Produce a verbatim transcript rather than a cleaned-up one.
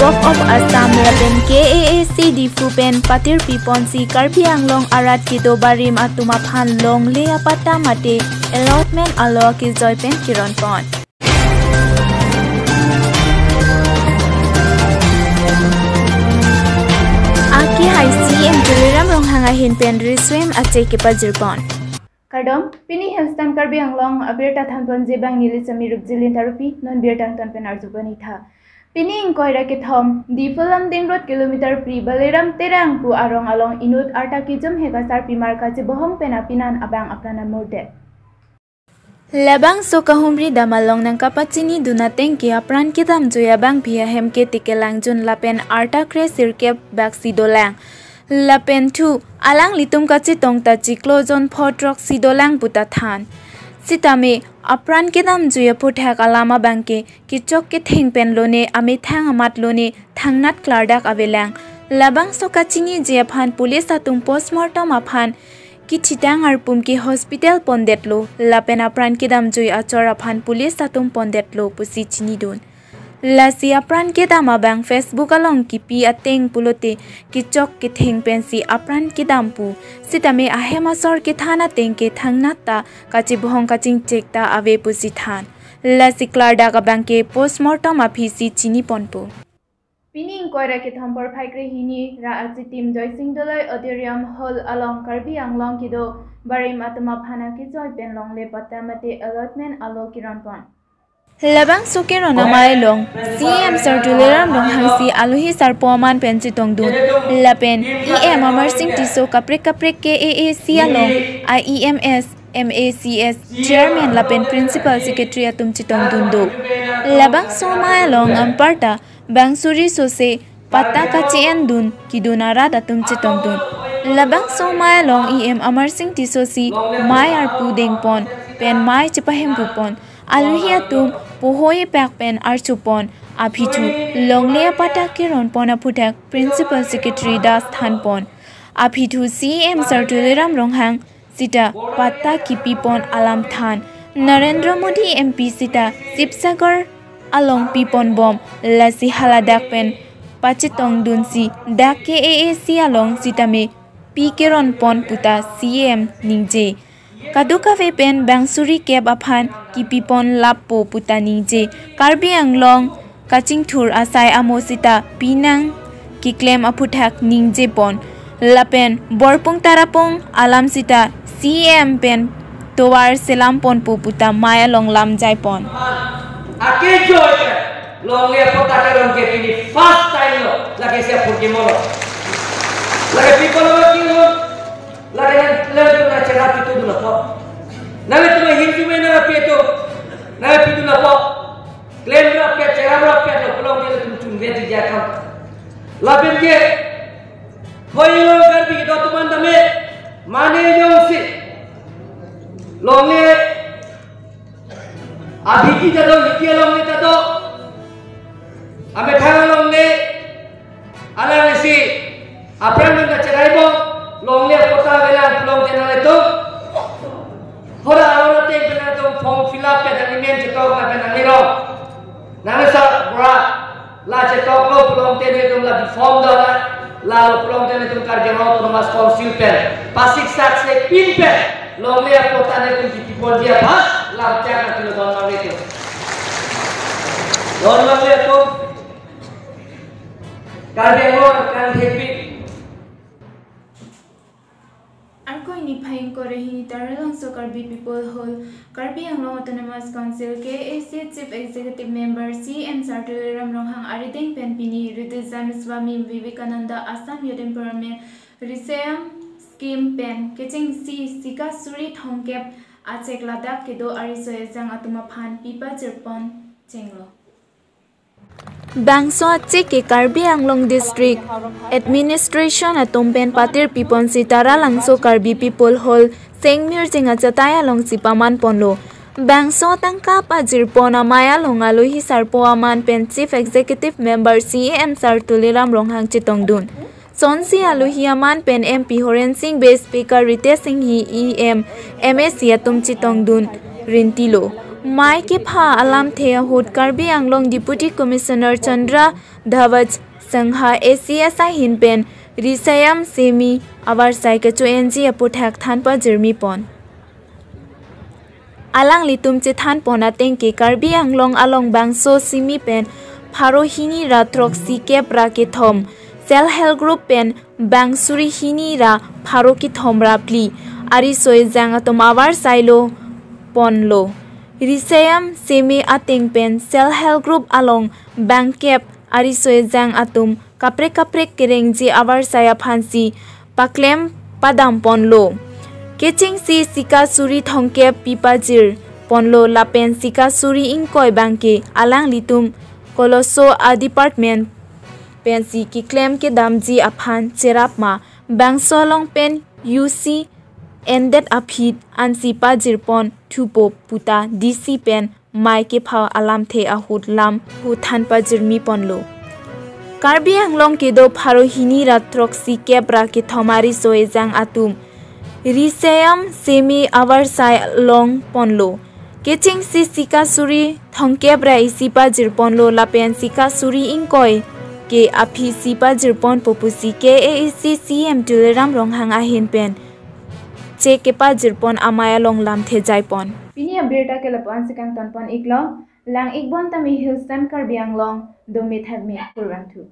Govt of Assam lapen K A A C Diphu pen patirpi ponsi Karbi Anglong arat kedo barim atum aphan longle apatta mate allotment alo akejoi pen keron pon. Akehai C M Tuliram Ronghang ahin pen riso-em achek kepajir pon. Kardom, pini Health Time Karbi Anglong abirta thanponji abang neli Sami Rupjilin Tarupi, non birta angton pen arju pon-ik tha. Pini ingkoi ra kethom, Diphu Lumding Road kilometer phli Baliram Terang pu arong along inut arta kejum hek asarpimar kachebohong pen apinan abang apran amurdet. Labangso kahumri dam along nangkapachini dun ateng ke apran kedamjui abangpi ahem ke tikelangjun lapen arta kresirkep baksi dolang. Lapen thu, alanglitum kachetong ta chiklo jon pho throksi dolang puta than. Sitame, apran kedamjui aphuthak alam abang ke, kechok ketheng pen lone, amethang amat lone, thangnat klardak avelang. Labangso kachiniji aphan police atum postmortem aphan kethitang arpum ke hospital pondetlo, lapen apran kedamjui achor aphan police atum pondetlo pusi chinidun. Lasi apran kedam abang Facebook along kipi ateng pulote kechok ketheng pensi apran kedam pu. Sitame ahem asor kethan ateng ke thangnat ta kachebohong kachingchek ta ave pusi than. Lasi klardak abang ke postmortem aphisi chini ponpo. Pini ingkoi ra kethom porphai krehini ra achitim Joysing Doloi Auditorium Hall along Karbi Anglong kedo barim atum aphan akejoi pen longle patta mate allotment alo keron pon. Labangso keron amei along C M Sir Tuliram Ronghang si alohi sarpo aman pen chetongdun. Lapen E M Amarsing Tisso kaprek kaprek K A A C along I E M S, M A C S Chairman lapen Principal Secretary atum chetongdun do. Labangso amei along anparta bang suri sose patta kachi-endun kedun arat atum chetongdun. Labangso amei along E M Amarsing Tisso si mei arpu dengpon pen mei chepahempupon. Alohi atum pohoi pak pen archupon. Aphi thu longle apatta keron pon aphuthak Principal Secretary Das thanpon. Aphi thu C M Sir Tuliram Ronghang sita patta kipipon alam than. Narendra Modi M P sita Sibsagar along pipon bom, lasi haladak pen pachetongdunsi dak K A A C along sitame pi keron pon puta C M ningje. Kadokave pen bang suri kep aphan kipipon lappo puta ningje. Karbi Anglong kachingthur asai amo sita pinang keklem aphuthak ningjepon. Lapen borpung tarapung alam sita C M pen tovar selam ponpo puta mei along lam jaipon. Akejoi pen longle patta keron ke pini first time lo, lake sia purki molo. Lake people lo kilo, lake na, lake na chera pitu dun apot. Nave tu hindu me nave pitu, nave pitu dun apot. Klem rapet, chera rapet lo, pulote tum chunve ti jakam. Lapen ke, hoi lo Karbi do tuman dame, mane jongsi longle, abhiki ta do, liki longle ta do, amethang longle, alangsi apran nangkacheraipo, longle patta avelang pulote nanglitum. Hora hora teng pen nangtum form fill up pen agreement chetok lapen nanglirong. Nangli sa bra la chetoklo pulote nelitum la form do la, lalo pulote nelitum Karbi Anglong Autonomous Council pen pasiksak si pin pen longle patta nelitum kipiponji aphan lam chak nangkilo don nanglitum. Don nanglitum. Karbi Anglong kan happy. Arkoi niphai ingkoi ra hini Taralangso Karbi People Hall, Karbi Anglong Autonomous Council, K A A C Chief Executive Member, C M Sir Tuliram Ronghang arideng pen pini Hridayanand Swami Vivekananda Assam Youth Empowerment Risayam Scheme pen kechengsi sika suri thomkep achek ladak kedo ariso ejang atum aphan pipajirpon chenglo. Bangso achek ke Karbi Anglong District Administration atum pen patirpiponsi Taralangso Karbi People Hall, Sengmirjeng achatai alongsi pamanponlo. Bangso atangka pajirpon amei along alohi sarpo aman pen Chief Executive Member C M Sir Tuliram Ronghang chetongdun. Sonsi alohi aman pen M P Horen Sing Bey, Speaker Ritesh Enghi, E M, M A C atum chetongdun rintilo. Mai kepha alamthe ahut Karbi Anglong Deputy Commissioner Chandra Dhawaj Sangha A C S ahin pen Risayam Seme avarsai kecho-enji aputhak than pajirmi pon. Alanglitum chethan pon ateng ke Karbi Anglong along bangso simi pen pharo hini ra throksi kep ra kethom, Self Help Group pen bang suri hini ra pharo kethom ra phli ariso ejang atum avarsai lo ponlo. Risayam Seme ateng pen Self Help Group along bang kep ariso ejang atum kaprek kaprek kerengji avarsai aphansi paklem padam ponlo. Kechengsi sika suri thomkep pi pajir ponlo lapen sika suri ingkoi bangke alanglitum koloso a department pensi keklem kedamji aphan cherap ma bangso along pen U C endet aphi ansi pajir pon thupo puta D C pen mai kepha alamthe ahut lam hu than pajirmi ponlo. Karbi Anglong kedo pharo hini ra throksi kep ra kethom ariso ejang atum Risayam Seme avarsai long ponlo. Kechengsi sika suri thomkep ra isi pajir ponlo lapen sika suri ingkoi ke aphi si pajir ponpo pusi K A A C C E M Tuliram Ronghang ahin pen che kepajir pon amei along lamthe jai pon. Pini abirta ke lapu-an si kangton pon iklo, lang ikbom tame Hillstem Karbi Anglong, dome thakme, kurvangthu.